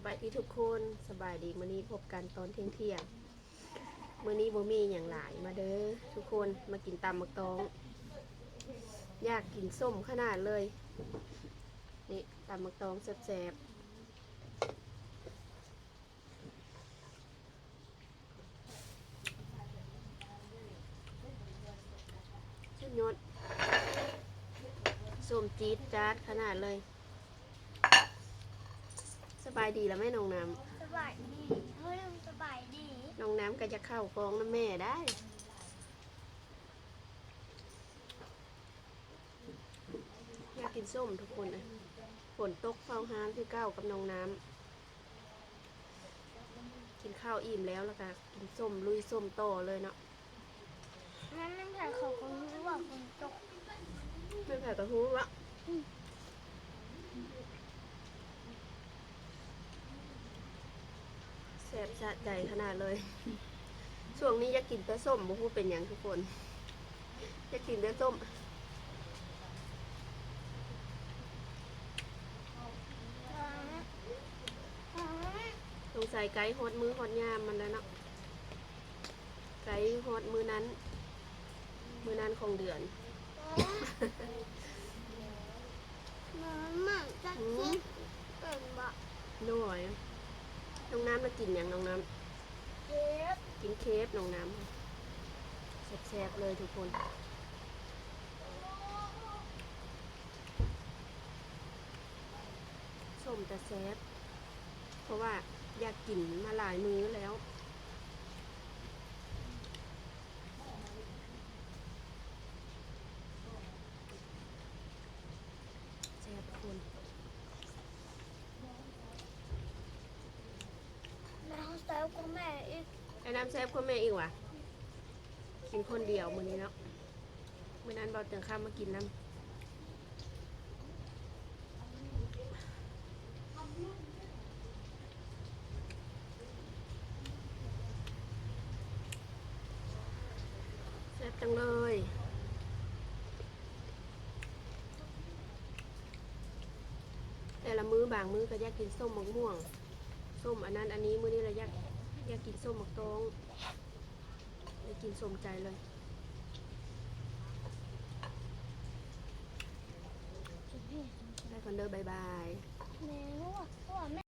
ສະບາຍດີທຸກຄົນ ສະບາຍດີ ມື້ນີ້ພົບກັນຕອນທ່ຽງໆ ມື້ນີ້ບໍ່ມີຫຍັງຫຼາຍ ມາເດີທຸກຄົນ ມາກິນຕຳໝາກຕອງ ຢາກກິນສົ້ມຂະໜາດເລີຍ ນີ້ຕຳໝາກຕອງແຊບໆ ສຸດຍອດ ສົ້ມຈີດຈາດຂະໜາດເລີຍ. ສະບາຍດີລະແມ່ນ້ອງນ້ຳ ສະບາຍດີ ເຮີ້ຍ ສະບາຍດີ ນ້ອງນ້ຳກໍຢາກເຂົ້າກ້ອງນຳແມ່ໄດ໋ ຢາກກິນສົ້ມທຸກຄົນເອີຍ ຝົນຕົກເຝົ້າຮ້ານຄືເກົ່າກັບນ້ອງນ້ຳ. ກິນເຂົ້າອີ່ມແລ້ວ ແລ້ວກະກິນສົ້ມ ລຸຍສົ້ມຕໍ່ເລີຍເນາະ ນັ້ນແມ່ນໃຜເຂົາກໍຮູ້ວ່າຝົນຕົກ ແມ່ນໃຜກໍຮູ້ລະ ອືມ ແຊບສະໃຈຂະໜາດເລີຍ ຊ່ວງນີ້ຢາກກິນແຕ່ສົ້ມ ບໍ່ຮູ້ເປັນຫຍັງທຸກຄົນ ຢາກກິນແຕ່ສົ້ມ ສົງໄສໃກ້ຮອດມື້ຮອດຍາມມັນແລ້ວເນາະ ໃກ້ຮອດມື້ນັ້ນ ມື້ນັ້ນຂອງເດືອນ ມັນມັນຈະ ອືມ ຄິດເປັນບໍ່ ໂດຍ ນ້ອງນ້ຳລະກິນຫຍັງນ້ອງນ້ຳ? ເຄບ ກິນເຄບນ້ອງນ້ຳ ແຊບໆເລີຍທຸກຄົນ ສົ້ມແຕ່ແຊບ ເພາະວ່າຢາກກິນມາຫຼາຍມື້ແລ້ວ ແຊບຄົນ ແລ້ວແຊບກວ່າແມ່ອີກ ໄອ້ນ້ຳແຊບກວ່າແມ່ອີກຫວາ ກິນຄົນດຽວມື້ນີ້ເນາະ ມື້ນັ້ນເບົາເຕີງຄຳມາກິນນຳ ແຊບຈັງເລີຍ ແຕ່ລະມື້ບາງມື້ກໍຢາກກິນສົ້ມໝາກມ່ວງ ສົ້ມອັນນັ້ນອັນນີ້ ມື້ນີ້ລະຢາກ ຢາກກິນສົ້ມໝາກຕອງ ໄດ້ກິນສົມໃຈເລີຍ ໄປກ່ອນເດີ ບາຍບາຍ ແມ່ຮູ້ວ່າ